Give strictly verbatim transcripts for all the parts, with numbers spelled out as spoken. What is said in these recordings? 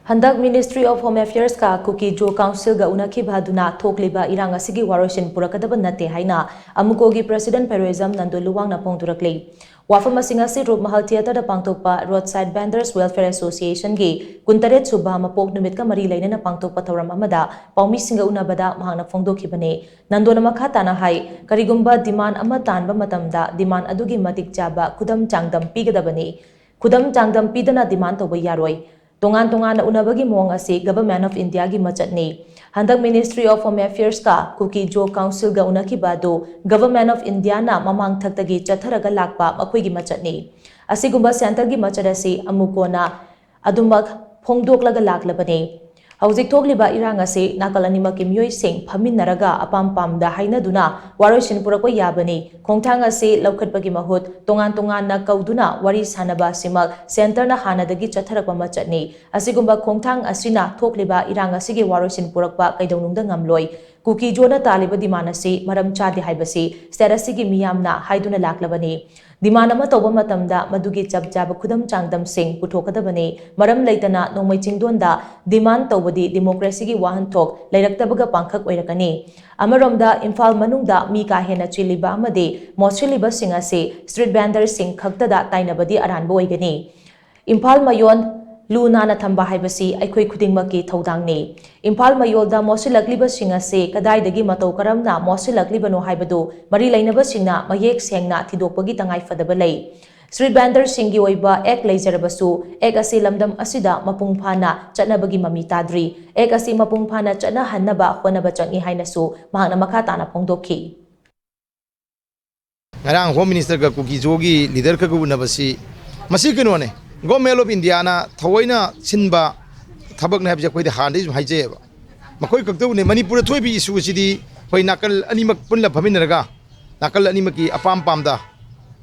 ꯍꯟꯗꯛ Ministry of Home Affairs ꯀ ꯀꯨꯀꯤ ꯖꯣ ꯀꯥꯎꯟꯁꯤꯜꯒ ꯎꯅꯈꯤꯕ ꯑꯗꯨꯅ ꯊꯣꯛꯂꯤꯕ ꯏꯔꯥꯡ ꯑꯁꯤꯒꯤ ꯋꯥꯔꯣꯏꯁꯤꯟ ꯄꯨꯔꯛꯀꯗꯕ ꯅꯠꯇꯦ ꯍꯥꯏꯅ ꯑꯃꯨꯀꯣꯒꯤ President ꯐꯦꯔꯣꯏꯖꯝ ꯅꯟꯗꯣ ꯂꯨꯋꯥꯡꯅ ꯐꯣꯡꯗꯣꯔꯛꯂꯤ꯫ ꯋꯥꯐꯝ ꯑꯁꯤꯡ ꯑꯁꯤ ꯔꯨꯞꯃꯍꯜ Theatre ꯗ ꯄꯥꯡꯊꯣꯛꯄ Roadside Vendors Welfare Association ꯒꯤ ꯀꯨꯟꯇꯔꯦꯠ ꯁꯨꯕ ꯃꯄꯣꯛ ꯅꯨꯃꯤꯠꯀ ꯃꯔꯤ ꯂꯩꯅꯅ ꯄꯥꯡꯊꯣꯛꯄ ꯊꯧꯔꯝ ꯑꯃꯗ ꯄꯥꯎꯃꯤꯁꯤꯡꯒ ꯎꯅꯕꯗ ꯃꯍꯥꯛꯅ ꯐꯣꯡꯗꯣꯛꯈꯤꯕꯅꯤ꯫ ꯅꯟꯗꯣꯅ ꯃꯈꯥ ꯇꯥꯅ ꯍꯥꯏ, ꯀꯔꯤꯒꯨꯝꯕ demand ꯑꯃ ꯇꯥꯟꯕ ꯃꯇꯝꯗ demand ꯑꯗꯨꯒꯤ ꯃꯇꯤꯛ ꯆꯥꯕ ꯈꯨꯗꯝ ꯆꯥꯡꯗꯝ ꯄꯤꯒꯗꯕꯅꯤ꯫ ꯈꯨꯗꯝ ꯆꯥꯡꯗꯝ ꯄꯤꯗꯅ demand ꯇꯧꯕ ꯌꯥꯔꯣꯏ꯫ ꯇꯣꯉꯥꯟ ꯇꯣꯉꯥꯟꯅ ꯎꯅꯕꯒꯤ ꯃꯑꯣꯡ ꯑꯁꯤ Government of India ꯒꯤ ꯃꯆꯠꯅꯤ꯫ ꯍꯟꯗꯛ Ministry of Home Affairs ꯀ ꯀꯨꯀꯤ ꯖꯣ ꯀꯥꯎꯟꯁꯤꯜꯒ ꯎꯅꯈꯤꯕ ꯑꯗꯨ Government of India ꯅ ꯃꯃꯥꯡ ꯊꯛꯇꯒꯤ ꯆꯠꯊꯔꯒ ꯂꯥꯛꯄ ꯃꯈꯣꯏꯒꯤ ꯃꯆꯠꯅꯤ꯫ ꯑꯁꯤꯒꯨꯝꯕ centre ꯒꯤ ꯃꯆꯠ ꯑꯁꯤ ꯑꯃꯨꯛ ꯀꯣꯟꯅ ꯑꯗꯨꯃꯛ ꯐꯣꯡꯗꯣꯛꯂꯒ ꯂꯥꯛꯂꯕꯅꯤ꯫ ꯍꯧꯖꯤꯛ ꯊꯣꯛꯂꯤꯕ ꯏꯔꯥꯡ ꯑꯁꯤ ꯅꯥꯀꯜ ꯑꯅꯤꯃꯛꯀꯤ ꯃꯤꯑꯣꯏꯁꯤꯡ ꯐꯝꯃꯤꯟꯅꯔꯒ ꯑꯄꯥꯝ ꯄꯥꯝꯗ ꯍꯥꯏꯅꯗꯨꯅ ꯋꯥꯔꯣꯏꯁꯤꯟ ꯄꯨꯔꯛꯄ ꯌꯥꯕꯅꯤ꯫ ꯈꯣꯡꯊꯥꯡ ꯑꯁꯤ ꯂꯧꯈꯠꯄꯒꯤ ꯃꯍꯨꯠ ꯇꯣꯉꯥꯟ ꯇꯣꯉꯥꯟꯅ ꯀꯧꯗꯨꯅ ꯋꯥꯔꯤ ꯁꯥꯅꯕ ꯑꯁꯤꯃꯛ centre ꯅ ꯍꯥꯟꯅꯗꯒꯤ ꯆꯠꯊꯔꯛꯄ ꯃꯆꯠꯅꯤ꯫ ꯑꯁꯤꯒꯨꯝꯕ ꯈꯣꯡꯊꯥꯡ ꯑꯁꯤꯅ ꯊꯣꯛꯂꯤꯕ ꯏꯔꯥꯡ ꯑꯁꯤꯒꯤ ꯋꯥꯔꯣꯏꯁꯤꯟ ꯄꯨꯔꯛꯄ ꯀꯩꯗꯧꯅꯨꯡꯗ ꯉꯝꯂꯣꯏ꯫ ꯀꯨꯀꯤ ꯖꯣꯅ ꯇꯥꯜꯂꯤꯕ demand ꯑꯁꯤ ꯃꯔꯝ ꯆꯥꯗꯦ ꯍꯥꯏꯕꯁꯤ state ꯑꯁꯤꯒꯤ ꯃꯤꯌꯥꯝꯅ ꯍꯥꯏꯗꯨꯅ ꯂꯥꯛꯂꯕꯅꯤ꯫ Demand ꯑꯃ ꯇꯧꯕ ꯃꯇꯝꯗ ꯃꯗꯨꯒꯤ ꯆꯞ ꯆꯥꯕ ꯈꯨꯗꯝ ꯆꯥꯡꯗꯝꯁꯤꯡ ꯄꯨꯊꯣꯛꯀꯗꯕꯅꯤ꯫ ꯃꯔꯝ ꯂꯩꯇꯅ ꯅꯣꯡꯃꯩ ꯆꯤꯡꯗꯣꯟꯗ demand ꯇꯧꯕꯗꯤ democracy ꯒꯤ ꯋꯥꯍꯟꯊꯣꯛ ꯂꯩꯔꯛꯇꯕꯒ ꯄꯥꯡꯈꯛ ꯑꯣꯏꯔꯛꯀꯅꯤ꯫ ꯑꯃꯔꯣꯝꯗ ꯏꯝꯐꯥꯜ ꯃꯅꯨꯡꯗ ꯃꯤ ꯀꯥ ꯍꯦꯟꯅ ꯆꯤꯜꯂꯤꯕ ꯑꯃꯗꯤ ꯃꯣꯠꯁꯤꯜꯂꯤꯕꯁꯤꯡ ꯑꯁꯤ street vendor ꯁꯤꯡ ꯈꯛꯇꯗ ꯇꯥꯏꯅꯕꯗꯤ ꯑꯔꯥꯟꯕ ꯑꯣꯏꯒꯅꯤ꯫ ꯏꯝꯐꯥꯜ ꯃꯌꯣꯟ ꯂꯨ ꯅꯥꯟꯅ ꯊꯝꯕ ꯍꯥꯏꯕꯁꯤ ꯑꯩꯈꯣꯏ ꯈꯨꯗꯤꯡꯃꯛꯀꯤ ꯊꯧꯗꯥꯡꯅꯤ꯫ ꯏꯝꯐꯥꯜ ꯃꯌꯣꯜꯗ ꯃꯣꯠꯁꯤꯜꯂꯛꯂꯤꯕꯁꯤꯡ ꯑꯁꯤ ꯀꯗꯥꯏꯗꯒꯤ ꯃꯇꯧ ꯀꯔꯝꯅ ꯃꯣꯠꯁꯤꯜꯂꯛꯂꯤꯕꯅꯣ ꯍꯥꯏꯕꯗꯨ ꯃꯔꯤ ꯂꯩꯅꯕꯁꯤꯡꯅ ꯃꯌꯦꯛ ꯁꯦꯡꯅ ꯊꯤꯗꯣꯛꯄꯒꯤ ꯇꯉꯥꯏꯐꯗꯕ ꯂꯩ꯫ Street vendor ꯁꯤꯡꯒꯤ ꯑꯣꯏꯕ act ꯂꯩꯖꯔꯕꯁꯨ, act ꯑꯁꯤ ꯂꯝꯗꯝ ꯑꯁꯤꯗ ꯃꯄꯨꯡ ꯐꯥꯅ ꯆꯠꯅꯕꯒꯤ ꯃꯃꯤ ꯇꯥꯗ꯭ꯔꯤ꯫ Act ꯑꯁꯤ ꯃꯄꯨꯡ ꯐꯥꯅ ꯆꯠꯅꯍꯟꯅꯕ ꯍꯣꯠꯅꯕ ꯆꯪꯏ ꯍꯥꯏꯅꯁꯨ ꯃꯍꯥꯛꯅ ꯃꯈꯥ ꯇꯥꯅ ꯐꯣꯡꯗꯣꯛꯈꯤ꯫ ꯉꯔꯥꯡ Home Minister ꯒ ꯀꯨꯀꯤ ꯖꯣꯒꯤ leader ꯈꯔꯒ ꯎꯅꯕꯁꯤ, ꯃꯁꯤ ꯀꯩꯅꯣꯅꯦ, Government of India ꯅ ꯊꯑꯣꯏꯅ ꯁꯤꯟꯕ ꯊꯕꯛꯅꯦ ꯍꯥꯏꯕꯁꯦ ꯑꯩꯈꯣꯏꯗꯤ ꯍꯥꯟꯅꯗꯒꯤ ꯁꯨꯝ ꯍꯥꯏꯖꯩꯌꯦꯕ꯫ ꯃꯈꯣꯏ ꯈꯛꯇ ꯎꯅꯩ꯫ ꯃꯅꯤꯄꯨꯔꯗ ꯊꯣꯛꯏꯕ issue ꯑꯁꯤꯗꯤ ꯑꯩꯈꯣꯏ ꯅꯥꯀꯜ ꯑꯅꯤꯃꯛ ꯄꯨꯟꯅ ꯐꯝꯃꯤꯟꯅꯔꯒ, ꯅꯥꯀꯜ ꯑꯅꯤꯃꯛꯀꯤ ꯑꯄꯥꯝ ꯄꯥꯝꯗ,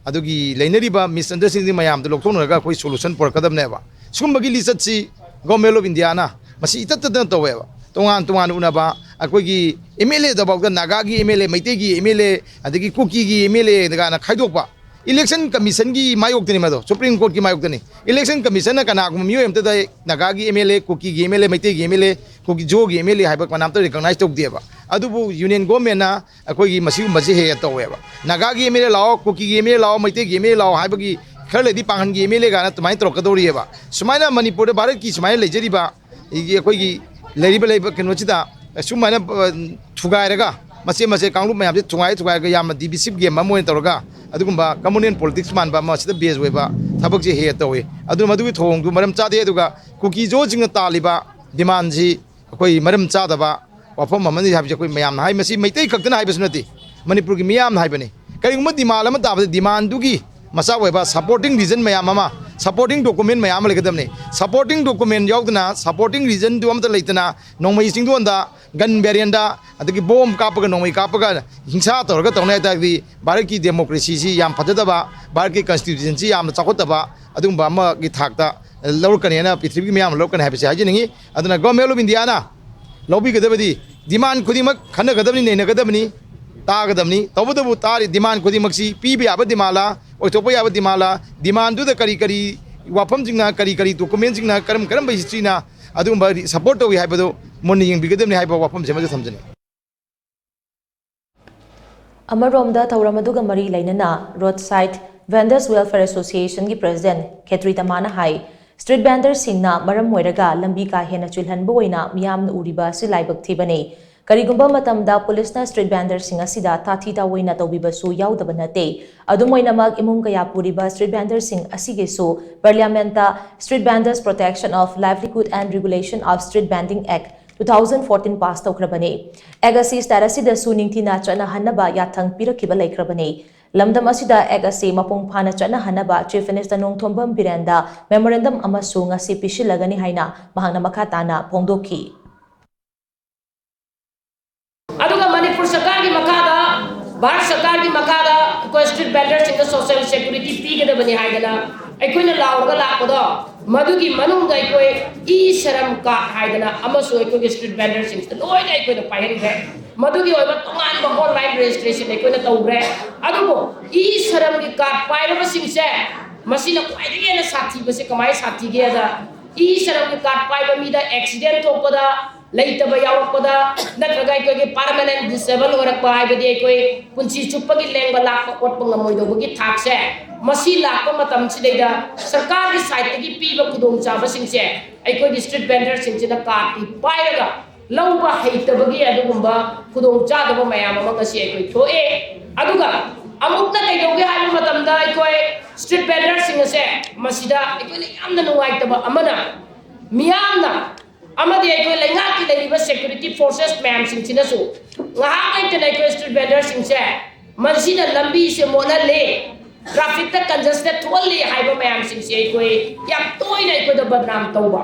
ꯑꯗꯨꯒꯤ ꯂꯩꯅꯔꯤꯕ misunderstanding ꯃꯌꯥꯝꯗꯣ ꯂꯧꯊꯣꯛꯅꯔꯒ ꯑꯩꯈꯣꯏ solution ꯄꯨꯔꯛꯀꯗꯕꯅꯦꯕ꯫ ꯁꯤꯒꯨꯝꯕꯒꯤ ꯂꯤꯆꯠꯁꯤ Government of India ꯅ ꯃꯁꯤ ꯏꯇꯠ ꯇꯠꯇꯅ ꯇꯧꯋꯦꯕ꯫ ꯇꯣꯉꯥꯟ ꯇꯣꯉꯥꯟꯅ ꯎꯅꯕ, ꯑꯩꯈꯣꯏꯒꯤ MLA ꯗꯐꯥꯎꯗ ꯅꯥꯒꯥꯒꯤ MLA, ꯃꯩꯇꯩꯒꯤ MLA, ꯑꯗꯒꯤ ꯀꯨꯀꯤꯒꯤ MLA ꯀꯥꯏꯅ ꯈꯥꯏꯗꯣꯛꯄ, Election Commissionꯒꯤ ꯃꯥꯌꯣꯛꯇꯅꯤ ꯃꯗꯣ, Supreme Courtꯀꯤ ꯃꯥꯌꯣꯛꯇꯅꯤ꯫ Election Commissionꯅ ꯀꯅꯥꯒꯨꯝꯕ ꯃꯤꯑꯣꯏ ꯑꯃꯠꯇꯗ ꯅꯥꯒꯥꯒꯤ M L A, ꯀꯨꯀꯤꯒꯤ M L A, ꯃꯩꯇꯩꯒꯤ M L A, Kuki ꯖꯣꯒꯤ M L A ꯍꯥꯏꯕ ꯀꯅꯥꯝꯇ recognize ꯇꯧꯗꯦꯕ꯫ ꯑꯗꯨꯕꯨ Union Governmentꯅ ꯑꯩꯈꯣꯏꯒꯤ ꯃꯁꯤꯒꯨꯝꯕꯁꯦ ꯍꯦꯛ ꯍꯦꯛ ꯇꯧꯋꯦꯕ꯫ ꯅꯥꯒꯥꯒꯤ M L A ꯂꯥꯛꯑꯣ, ꯀꯨꯀꯤꯒꯤ M L A ꯂꯥꯛꯑꯣ, ꯃꯩꯇꯩꯒꯤ M L A ꯂꯥꯛꯑꯣ ꯍꯥꯏꯕꯒꯤ ꯈꯔ ꯂꯩꯗꯤ ꯄꯥꯡꯒꯟꯒꯤ M L A ꯀꯥꯏꯅ ꯑꯗꯨꯃꯥꯏꯅ ꯇꯧꯔꯛꯀꯗꯧꯔꯤꯑꯕ꯫ ꯁꯨꯃꯥꯏꯅ ꯃꯅꯤꯄꯨꯔꯗ ꯚꯥꯔꯠꯀꯤ ꯁꯨꯃꯥꯏꯅ ꯂꯩꯖꯔꯤꯕ ꯑꯩꯒꯤ ꯑꯩꯈꯣꯏꯒꯤ ꯂꯩꯔꯤꯕ ꯂꯩꯕ ꯀꯩꯅꯣꯁꯤꯗ ꯁꯨꯃꯥꯏꯅ, ꯑ, ꯊꯨꯒꯥꯏꯔꯒ ꯃꯆꯦꯠ ꯃꯆꯦꯠ ꯀꯥꯡꯂꯨꯞ ꯃꯌꯥꯝꯁꯦ ꯊꯨꯒꯥꯏ ꯊꯨꯒꯥꯏꯔꯒ ꯌꯥꯝꯅ divisive game ꯑꯃ ꯑꯣꯏꯅ ꯇꯧꯔꯒ ꯑꯗꯨꯒꯨꯝꯕ communal politics ꯃꯥꯟꯕ ꯑꯃ ꯁꯤꯗ base ꯑꯣꯏꯕ ꯊꯕꯛꯁꯦ ꯍꯦꯛ ꯍꯦꯛ ꯇꯧꯏ꯫ ꯑꯗꯨꯅ ꯃꯗꯨꯒꯤ ꯊꯧꯑꯣꯡꯗꯨ ꯃꯔꯝ ꯆꯥꯗꯦ꯫ ꯑꯗꯨꯒ ꯀꯨꯀꯤ ꯖꯣꯁꯤꯡꯅ ꯇꯥꯜꯂꯤꯕ demandꯁꯤ ꯑꯩꯈꯣꯏ ꯃꯔꯝ ꯆꯥꯗꯕ ꯋꯥꯐꯝ ꯑꯃꯅꯤ ꯍꯥꯏꯕꯁꯦ ꯑꯩꯈꯣꯏ ꯃꯌꯥꯝꯅ ꯍꯥꯏ꯫ ꯃꯁꯤ ꯃꯩꯇꯩ ꯈꯛꯇꯅ ꯍꯥꯏꯕꯁꯨ ꯅꯠꯇꯦ, ꯃꯅꯤꯄꯨꯔꯒꯤ ꯃꯤꯌꯥꯝꯅ ꯍꯥꯏꯕꯅꯤ꯫ ꯀꯔꯤꯒꯨꯝꯕ demand ꯑꯃ ꯇꯥꯕꯗ demandꯗꯨꯒꯤ ꯃꯆꯥꯛ ꯑꯣꯏꯕ supporting reason ꯃꯌꯥꯝ ꯑꯃ, supporting document ꯃꯌꯥꯝ ꯑꯃ ꯂꯩꯒꯗꯕꯅꯤ꯫ Supporting document ꯌꯥꯎꯗꯅ, supporting reasonꯗꯨ ꯑꯃꯠꯇ ꯂꯩꯇꯅ ꯅꯣꯡꯃꯩ ꯆꯤꯡꯗꯣꯟꯗ, gun barrelꯗ, ꯑꯗꯒꯤ bomb ꯀꯥꯞꯄꯒ, ꯅꯣꯡꯃꯩ ꯀꯥꯞꯄꯒ ꯍꯤꯡꯁꯥ ꯇꯧꯔꯒ ꯇꯧꯅꯤ ꯍꯥꯏ ꯇꯥꯔꯒꯗꯤ ꯚꯥꯔꯠꯀꯤ democracyꯁꯤ ꯌꯥꯝ ꯐꯖꯗꯕ, ꯚꯥꯔꯠꯀꯤ constitutionꯁꯤ ꯌꯥꯝꯅ ꯆꯥꯎꯈꯠꯇꯕ ꯑꯗꯨꯒꯨꯝꯕ ꯑꯃꯒꯤ ꯊꯥꯛꯇ ꯂꯧꯔꯛꯀꯅꯤ ꯍꯥꯏꯅ ꯄ꯭ꯔꯤꯊꯤꯕꯤꯒꯤ ꯃꯤꯌꯥꯝꯅ ꯂꯧꯔꯛꯀꯅꯤ ꯍꯥꯏꯕꯁꯤ ꯍꯥꯏꯖꯅꯤꯡꯉꯤ꯫ ꯑꯗꯨꯅ Government of Indiaꯅ ꯂꯧꯕꯤꯒꯗꯕꯗꯤ demand ꯈꯨꯗꯤꯡꯃꯛ ꯈꯟꯅꯒꯗꯕꯅꯤ, ꯅꯩꯅꯒꯗꯕꯅꯤ, ꯇꯥꯒꯗꯕꯅꯤ꯫ ꯇꯧꯕꯇꯕꯨ ꯇꯥꯔꯤ demand ꯈꯨꯗꯤꯡꯃꯛꯁꯤ ꯄꯤꯕ ꯌꯥꯕ demandꯂ, ꯑꯣꯏꯊꯣꯛꯄ ꯌꯥꯕ demandꯂ, demandꯗꯨꯗ ꯀꯔꯤ ꯀꯔꯤ ꯋꯥꯐꯝꯁꯤꯡꯅ, ꯀꯔꯤ ꯀꯔꯤ documentꯁꯤꯡꯅ, ꯀꯔꯝ ꯀꯔꯝꯕ historyꯅ ꯑꯗꯨꯒꯨꯝꯕ support ꯇꯧꯏ ꯍꯥꯏꯕꯗꯨ ꯃꯨꯟꯅ ꯌꯦꯡꯕꯤꯒꯗꯕꯅꯤ ꯍꯥꯏꯕ ꯋꯥꯐꯝꯁꯤ ꯑꯃꯁꯨ ꯊꯝꯖꯅꯤꯡꯏ꯫ ꯑꯃꯔꯣꯝꯗ ꯊꯧꯔꯝ ꯑꯗꯨꯒ ꯃꯔꯤ ꯂꯩꯅꯅ Roadside Vendors Welfare Associationꯒꯤ President ꯈꯦꯇ꯭ꯔꯤ ꯇꯃꯥꯅ ꯍꯥꯏ, street vendorꯁꯤꯡꯅ ꯃꯔꯝ ꯑꯣꯏꯔꯒ ꯂꯝꯕꯤ ꯀꯥ ꯍꯦꯟꯅ ꯆꯤꯜꯍꯟꯕ ꯑꯣꯏꯅ ꯃꯤꯌꯥꯝꯅ ꯎꯔꯤꯕ ꯑꯁꯤ ꯂꯥꯏꯕꯛ ꯊꯤꯕꯅꯤ꯫ ꯀꯔꯤꯒꯨꯝꯕ ꯃꯇꯝꯗ ꯄꯨꯂꯤꯁꯅ street vendorꯁꯤꯡ ꯑꯁꯤꯗ ꯇꯥꯊꯤ ꯇꯥꯑꯣꯏꯅ ꯇꯧꯕꯤꯕꯁꯨ ꯌꯥꯎꯗꯕ ꯅꯠꯇꯦ꯫ ꯑꯗꯨꯝ ꯑꯣꯏꯅꯃꯛ, ꯏꯃꯨꯡ ꯀꯌꯥ ꯄꯨꯔꯤꯕ street vendorꯁꯤꯡ ꯑꯁꯤꯒꯤꯁꯨ Parliamentꯇ Street Vendors Protection of Livelihood and Regulation of Street Vending Act two thousand fourteen pass ꯇꯧꯈ꯭ꯔꯕꯅꯤ꯫ Act ꯑꯁꯤ state ꯑꯁꯤꯗꯁꯨ ꯅꯤꯡꯊꯤꯅ ꯆꯠꯅꯍꯟꯅꯕ ꯌꯥꯊꯪ ꯄꯤꯔꯛꯈꯤꯕ ꯂꯩꯈ꯭ꯔꯕꯅꯤ꯫ ꯂꯝꯗꯝ ꯑꯁꯤꯗ Act ꯑꯁꯤ ꯃꯄꯨꯡ ꯐꯥꯅ ꯆꯠꯅꯍꯟꯅꯕ Chief Minister ꯅꯣꯡꯊꯣꯝꯕꯝ ꯕꯤꯔꯦꯟꯗ memorandum ꯑꯃꯁꯨ ꯉꯁꯤ ꯄꯤꯁꯤꯜꯂꯒꯅꯤ ꯍꯥꯏꯅ ꯃꯍꯥꯛꯅ ꯃꯈꯥ ꯇꯥꯅ ꯐꯣꯡꯗꯣꯛꯈꯤ꯫ ꯑꯗꯨꯒ ꯃꯅꯤꯄꯨꯔ ꯁꯔꯀꯥꯔꯒꯤ ꯃꯈꯥꯗ, ꯚꯥꯔꯠ ꯁꯔꯀꯥꯔꯒꯤ ꯃꯈꯥꯗ ꯑꯩꯈꯣꯏ street vendorꯁꯤꯡꯗ social security ꯄꯤꯒꯗꯕꯅꯤ ꯍꯥꯏꯗꯅ ꯑꯩꯈꯣꯏꯅ ꯂꯥꯎꯔꯒ ꯂꯥꯛꯄꯗꯣ, ꯃꯗꯨꯒꯤ ꯃꯅꯨꯡꯗ ꯑꯩꯈꯣꯏ E-Shram card ꯍꯥꯏꯗꯅ ꯑꯃꯁꯨ ꯑꯩꯈꯣꯏꯒꯤ street vendorꯁꯤꯡꯁꯤꯗ ꯂꯣꯏꯅ ꯑꯩꯈꯣꯏꯅ ꯄꯥꯏꯍꯟꯈ꯭ꯔꯦ꯫ ꯃꯗꯨꯒꯤ ꯑꯣꯏꯕ ꯇꯣꯉꯥꯟꯕ ꯑꯣꯟꯂꯥꯏꯟ ꯔꯦꯖꯤꯁꯇ꯭ꯔꯦꯁꯟ ꯑꯩꯈꯣꯏꯅ ꯇꯧꯈ꯭ꯔꯦ꯫ ꯑꯗꯨꯕꯨ ꯏ ꯁꯔꯝꯒꯤ ꯀꯥꯔꯗ ꯄꯥꯏꯔꯕꯁꯤꯡꯁꯦ, ꯃꯁꯤꯅ ꯈ꯭ꯋꯥꯏꯗꯒꯤ ꯍꯦꯟꯅ ꯁꯥꯊꯤꯕꯁꯦ ꯀꯃꯥꯏꯅ ꯁꯥꯊꯤꯒꯦꯗ, ꯏ ꯁꯔꯝꯒꯤ ꯀꯥꯔꯗ ꯄꯥꯏꯕ ꯃꯤꯗ ꯑꯦꯛꯁꯤꯗꯦꯟ ꯊꯣꯛꯄꯗ, ꯂꯩꯇꯕ ꯌꯥꯎꯔꯛꯄꯗ, ꯅꯠꯇ꯭ꯔꯒ ꯑꯩꯈꯣꯏꯒꯤ ꯄꯥꯔꯃꯅꯦꯟ ꯗꯤꯁꯦꯕꯜ ꯑꯣꯏꯔꯛꯄ, ꯍꯥꯏꯕꯗꯤ ꯑꯩꯈꯣꯏ ꯄꯨꯟꯁꯤ ꯆꯨꯞꯄꯒꯤ ꯂꯦꯡꯕ ꯂꯥꯛꯄ ꯑꯣꯠꯄ ꯉꯝꯃꯣꯏꯗꯧꯕꯒꯤ ꯊꯥꯛꯁꯦ, ꯃꯁꯤ ꯂꯥꯛꯄ ꯃꯇꯝꯁꯤꯗꯩꯗ ꯁꯔꯀꯥꯔꯒꯤ ꯁꯥꯏꯠꯇꯒꯤ ꯄꯤꯕ ꯈꯨꯗꯣꯡꯆꯥꯕꯁꯤꯡꯁꯦ ꯑꯩꯈꯣꯏꯒꯤ ꯁ꯭ꯇ꯭ꯔꯤꯠ ꯚꯦꯟꯗꯔꯁꯤꯡꯁꯤꯅ ꯀꯥꯔꯗꯇꯤ ꯄꯥꯏꯔꯒ ꯂꯧꯕ ꯍꯩꯇꯕꯒꯤ ꯑꯗꯨꯒꯨꯝꯕ ꯈꯨꯗꯣꯡꯆꯥꯗꯕ ꯃꯌꯥꯝ ꯑꯃ ꯉꯁꯤ ꯑꯩꯈꯣꯏ ꯊꯣꯛꯑꯦ꯫ ꯑꯗꯨꯒ ꯑꯃꯨꯛꯅ ꯀꯩꯗꯧꯒꯦ ꯍꯥꯏꯕ ꯃꯇꯝꯗ, ꯑꯩꯈꯣꯏ ꯁ꯭ꯇ꯭ꯔꯤꯠ ꯚꯦꯟꯗꯔꯁꯤꯡ ꯑꯁꯦ, ꯃꯁꯤꯗ ꯑꯩꯈꯣꯏꯅ ꯌꯥꯝꯅ ꯅꯨꯡꯉꯥꯏꯇꯕ ꯑꯃꯅ, ꯃꯤꯌꯥꯝꯅ ꯑꯃꯗꯤ ꯑꯩꯈꯣꯏ ꯂꯩꯉꯥꯛꯀꯤ ꯂꯩꯔꯤꯕ ꯁꯦꯀ꯭ꯌꯨꯔꯤꯇꯤ ꯐꯣꯔꯁꯦꯁ ꯃꯌꯥꯝꯁꯤꯡꯁꯤꯅꯁꯨ ꯉꯥꯏꯍꯥꯛ ꯂꯩꯇꯅ ꯑꯩꯈꯣꯏ ꯁ꯭ꯇ꯭ꯔꯤꯠ ꯚꯦꯟꯗꯔꯁꯤꯡꯁꯦ, ꯃꯁꯤꯅ ꯂꯝꯕꯤꯁꯦ ꯃꯣꯠꯍꯜꯂꯦ, ꯇ꯭ꯔꯥꯐꯤꯛꯇ ꯀꯟꯖꯦꯁꯇꯦꯠ ꯊꯣꯛꯍꯜꯂꯤ ꯍꯥꯏꯕ ꯃꯌꯥꯝꯁꯤꯡꯁꯦ ꯑꯩꯈꯣꯏ ꯌꯥꯝ ꯇꯣꯏꯅ ꯑꯩꯈꯣꯏꯗ ꯕꯗꯅꯥꯝ ꯇꯧꯕ꯫